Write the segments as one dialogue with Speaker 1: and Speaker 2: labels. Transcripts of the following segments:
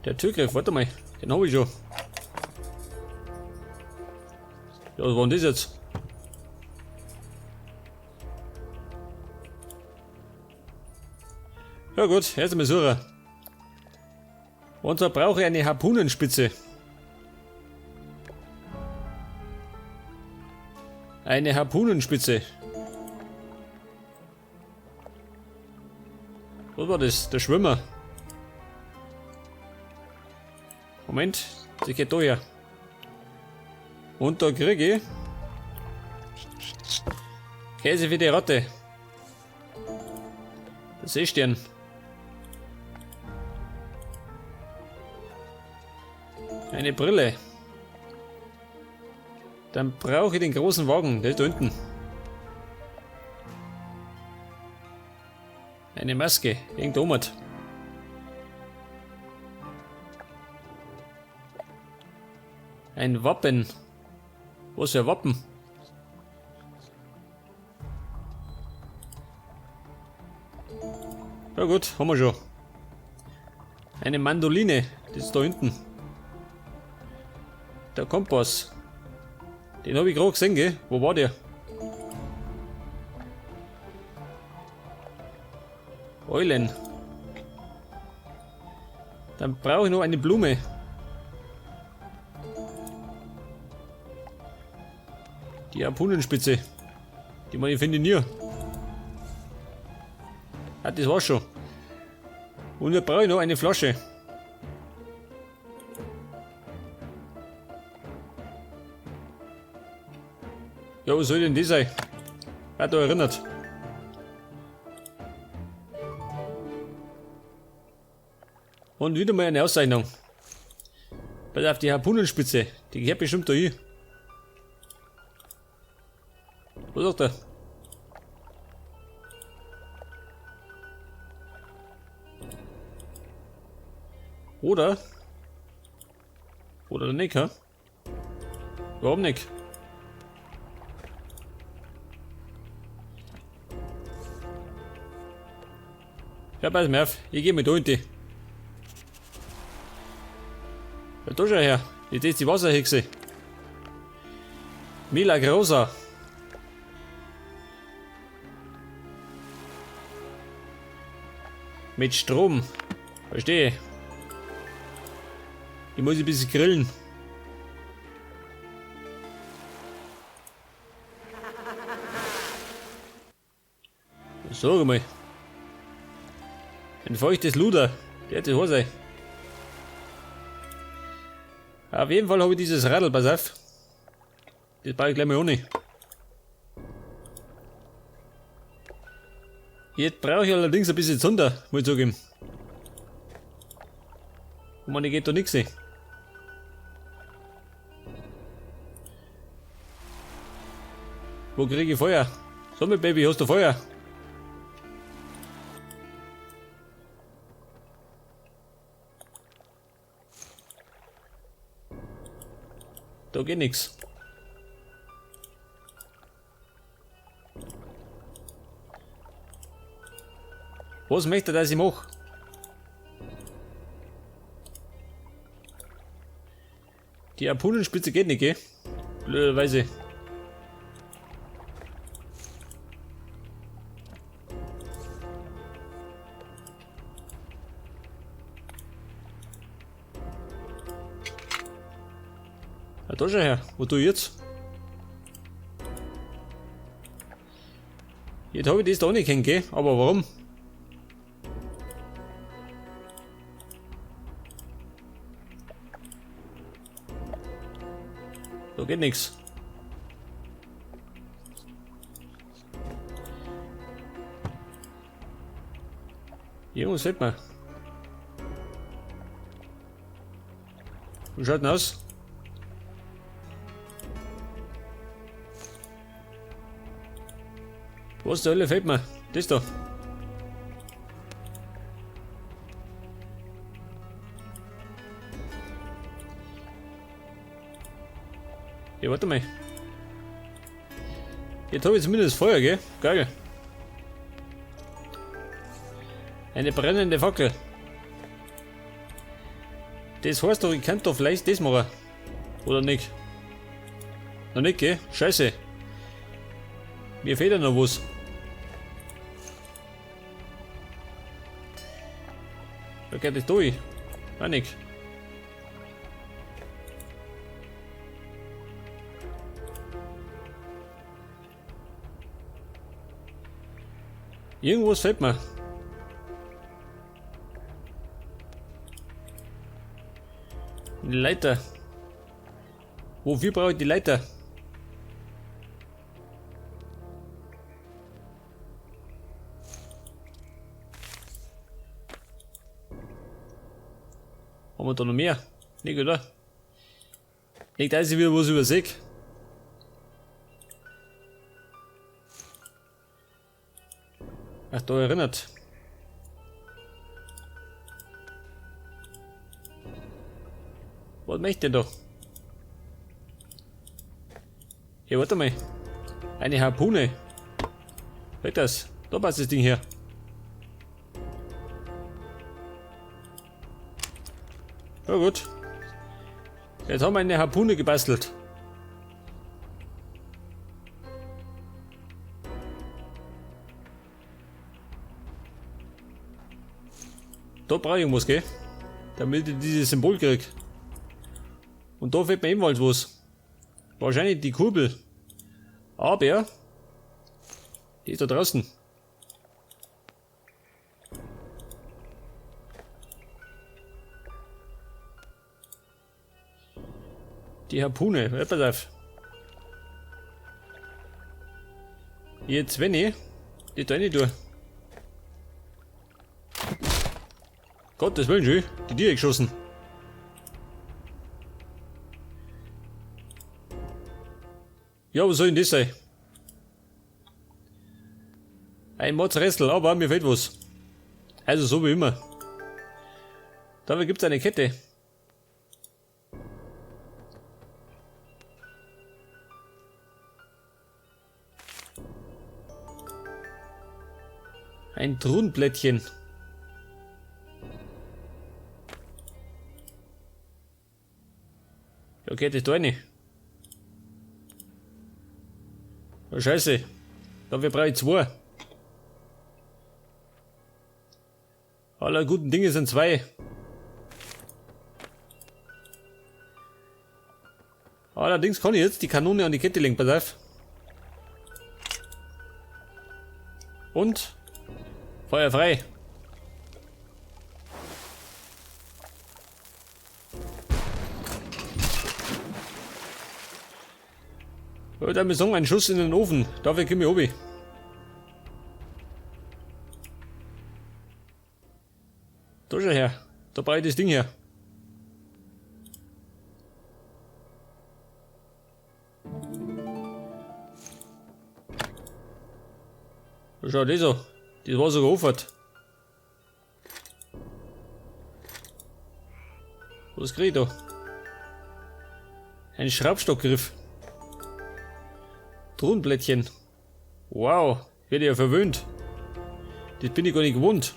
Speaker 1: Der Türgriff, warte mal, den habe ich schon. Ja, was war denn das jetzt? Ja gut, erst einmal suchen. Und zwar brauche ich eine Harpunenspitze. Eine Harpunenspitze. Was war das? Der Schwimmer. Moment, das geht da her. Und da kriege ich Käse für die Ratte. Der Seestern. Eine Brille. Dann brauche ich den großen Wagen, der ist da unten. Eine Maske, irgend omat. Ein Wappen. Was für ein Wappen? Ja gut, haben wir schon. Eine Mandoline, das ist da hinten. Der Kompass. Den habe ich gerade gesehen, gell? Wo war der? Eulen. Dann brauche ich noch eine Blume. Die Harpunenspitze. Die man finde ich nie. Ah, das war's schon. Und wir brauchen noch eine Flasche. Ja, was soll denn das sein? Hat da erinnert. Und wieder mal eine Auszeichnung. Pass auf, die Harpunenspitze. Die gehört bestimmt da hin. Was sagt er? Oder? Oder nicht, hä? Warum nicht? Ja, pass mal auf, ich geh mal da in die. Ja, da schau her, das ist die Wasserhexe. Milagrosa. Mit Strom. Verstehe. Ich muss ein bisschen grillen. Sag mal. Ein feuchtes Luder. Der hat die Hose. Auf jeden Fall habe ich dieses Radl, pass auf. Das baue ich gleich mal ohne. Jetzt brauche ich allerdings ein bisschen Zunder, muss ich zugeben. Und man, geht da nichts. Wo kriege ich Feuer? Sag mal, Baby, hast du Feuer? Da geht nix. Was möchte er, dass ich mache? Die Harpunenspitze geht nicht, gell? Blöderweise. Ja, da schau her. Wo tu ich jetzt? Jetzt hab ich das da nicht können, gell? Aber warum? Da geht nix. Irgendwas fehlt mir. Wie schaut denn aus? Was zur Hölle fehlt mir? Das da. Ja, warte mal. Jetzt habe ich zumindest Feuer, gell? Geil. Eine brennende Fackel. Das heißt doch, ich könnte da vielleicht das machen. Oder nicht? Noch nicht, gell? Scheiße. Mir fehlt ja noch was. Da geht das durch. Auch nicht. Irgendwas fehlt mir. Die Leiter. Wofür brauche ich die Leiter? Haben wir da noch mehr? Nicht, oder? Nicht, dass ich wieder was übersehe. Ach, da erinnert. Was möchte ich denn da? Hier, warte mal. Eine Harpune. Weg das. Da passt das Ding her. Ja gut. Jetzt haben wir eine Harpune gebastelt. Da brauche ich irgendwas, gell? Damit ich dieses Symbol krieg. Und da fehlt mir ebenfalls was. Wahrscheinlich die Kurbel. Aber die ist da draußen. Die Harpune, ja, pass auf. Jetzt, wenn ich die da rein tue. Gottes Willen, schön, die Tiere geschossen. Ja, was soll denn das sein? Ein Mordsressel, aber mir fehlt was. Also so wie immer. Dafür gibt's eine Kette. Ein Truhenblättchen. Ja, geht das da rein? Oh, Scheiße. Dafür brauche ich zwei. Aller guten Dinge sind zwei. Allerdings kann ich jetzt die Kanone an die Kette legen, pass auf. Und Feuer frei. Ich würde einmal sagen, ein Schuss in den Ofen. Dafür komme ich oben. Da schau her. Da brauche ich das Ding her. Da schau das an. Das war sogar offen. Was krieg ich da? Ein Schraubstockgriff. Truhenblättchen. Wow, werde ja verwöhnt. Das bin ich gar nicht gewohnt.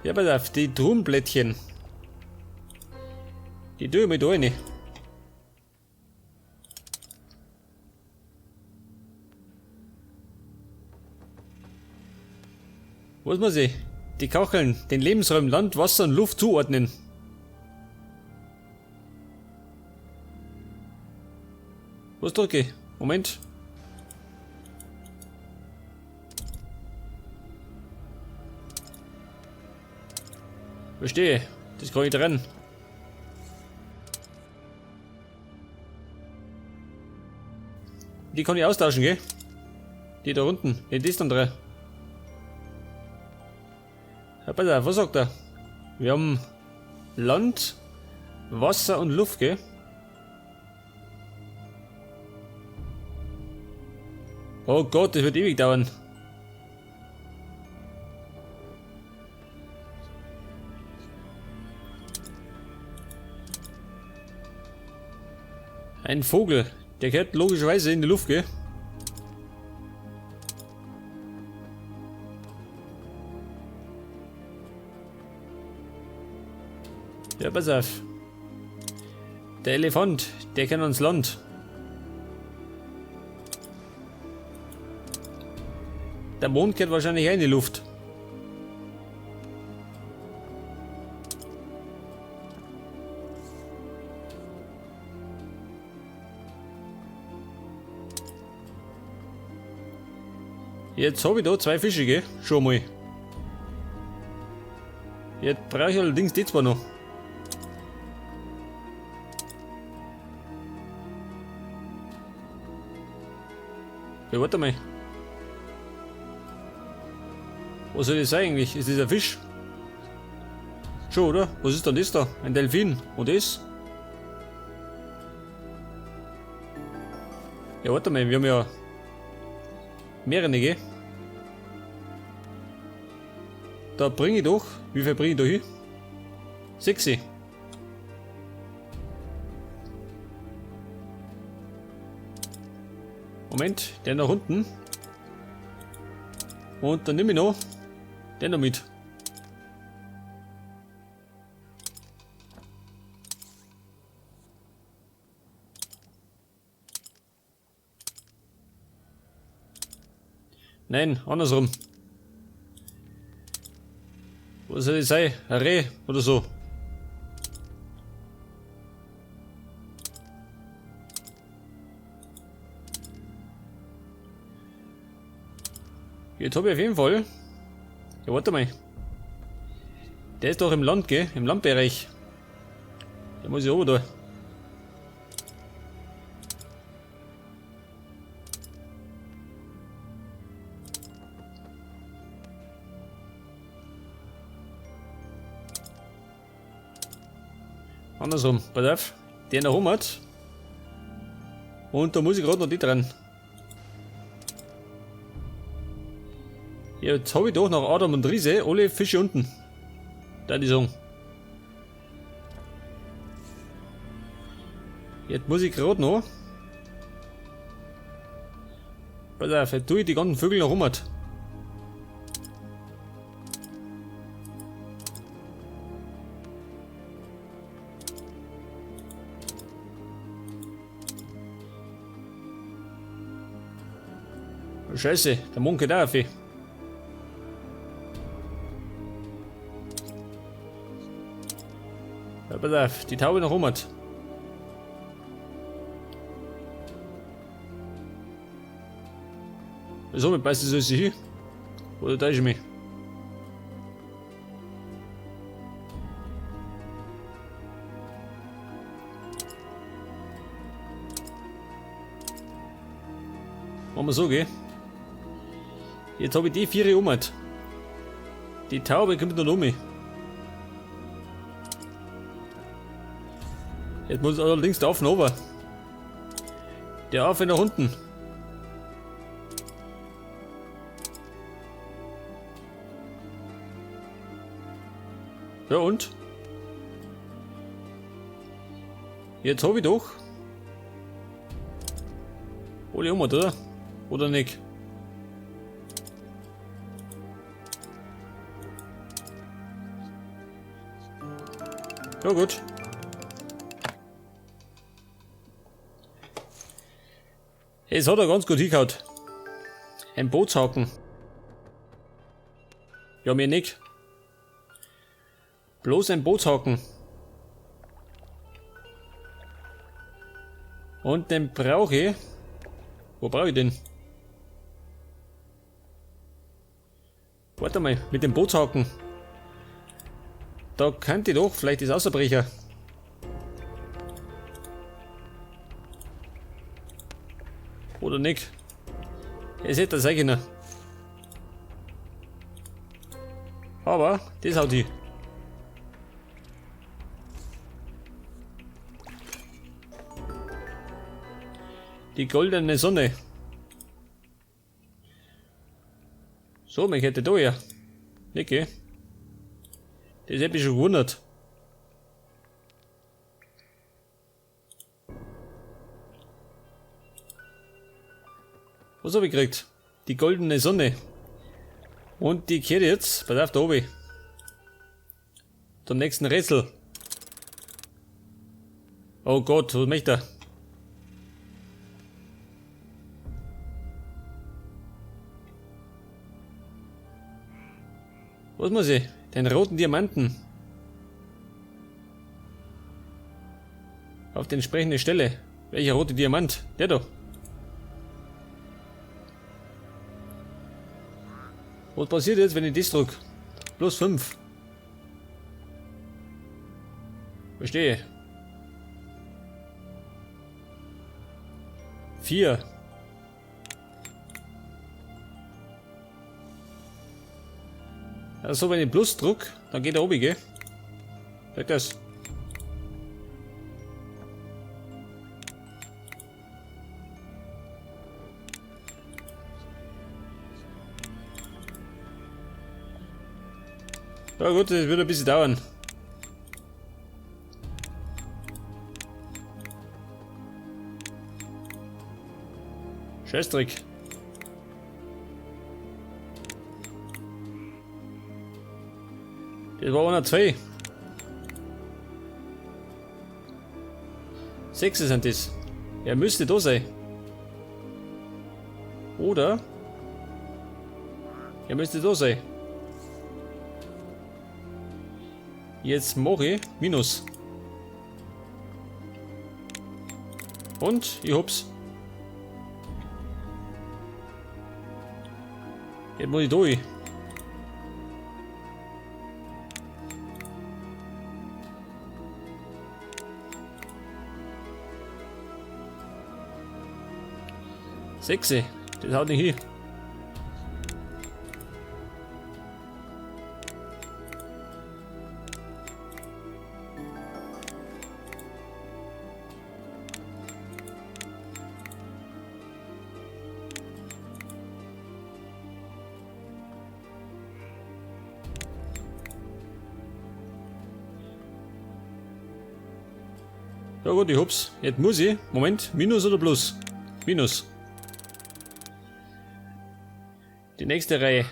Speaker 1: Ja, pass auf, die Truhenblättchen. Die tue ich mir da rein. Was muss ich? Die Kacheln, den Lebensräumen Land, Wasser und Luft zuordnen. Was drücke ich? Moment. Verstehe. Das kann ich trennen. Die kann ich austauschen, gell? Die da unten. Die ist dann drin. Ja, pass auf, was sagt er? Wir haben Land, Wasser und Luft, gell? Oh Gott, das wird ewig dauern. Ein Vogel, der gehört logischerweise in die Luft, gell? Ja, pass auf. Der Elefant, der kann ans Land. Der Mond geht wahrscheinlich auch in die Luft. Jetzt habe ich da zwei Fische, gell? Schon mal. Jetzt brauche ich allerdings die zwei noch. Ja, warte mal. Was soll das sein eigentlich? Ist das ein Fisch? Schon, oder? Was ist denn das da? Ein Delfin. Und das? Ja, warte mal, wir haben ja mehrere, gell? Da bringe ich doch. Wie viel bringe ich da hin? 6. Moment, der nach unten. Und dann nehme ich noch den noch mit. Nein, andersrum. Was soll das sein? Ein Reh oder so. Jetzt hab ich auf jeden Fall. Ja, warte mal. Der ist doch im Land, gell? Im Landbereich. Der muss ich oben da. Andersrum, pass auf. Der nach oben hat. Und da muss ich gerade noch die dran. Jetzt hab ich doch nach Adam und Riese alle Fische unten. Da die sagen. Jetzt muss ich gerade noch. Pass auf, jetzt tue ich die ganzen Vögel noch rum. Scheiße, der Mond geht auch auf. Ja, pass auf, die Taube noch rum. Wieso, mit beißt das alles hin? Oder täusche ich mich? Machen wir so, gell? Jetzt hab ich die 4 um. Die Taube kommt noch um. Jetzt muss allerdings der Affe runter. Der Affe nach unten. Ja und? Jetzt hab ich doch. Alle um, oder? Oder nicht? Ja gut. Es hat er ganz gut hingehauen. Ein Bootshaken. Ja, mir nicht. Bloß ein Bootshaken. Und den brauche ich. Wo brauche ich den? Warte mal, mit dem Bootshaken. Da könnte ich doch vielleicht das Außerbrecher. Oder nicht? Es hätte das sein können. Aber das haut die. Die goldene Sonne. So, mich hätte da ja. Nicht, gell? Das hätte mich schon gewundert. Was hab ich gekriegt? Die goldene Sonne. Und die kehrt jetzt, pass auf, da oben. Zum nächsten Rätsel. Oh Gott, was möchte er? Was muss ich? Den roten Diamanten. Auf die entsprechende Stelle. Welcher rote Diamant? Der da. Was passiert jetzt, wenn ich das drück? Plus 5. Verstehe. 4. Also wenn ich Plus drück, dann geht er oben, gell? Sag das. Ja gut, das wird ein bisschen dauern. Scheißdreck. Das war 102. 6 sind das. Er müsste da sein. Oder? Er müsste da sein. Jetzt mache ich Minus. Und ich hab's. Jetzt muss ich durch. Sechse, das haut nicht hin. Ja gut, ich hab's. Jetzt muss ich. Moment, Minus oder Plus? Minus. Die nächste Reihe.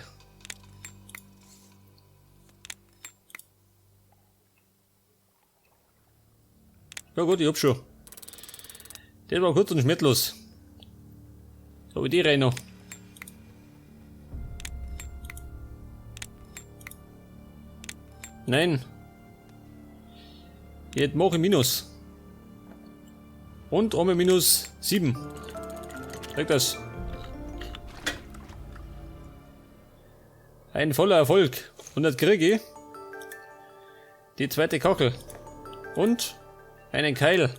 Speaker 1: Ja gut, ich hab schon. Das war kurz und schmerzlos. So, hab ich die Reihe noch. Nein. Jetzt mach ich Minus. Und einmal minus 7. Zeig das. Ein voller Erfolg. Und das kriege ich die zweite Kachel. Und einen Keil.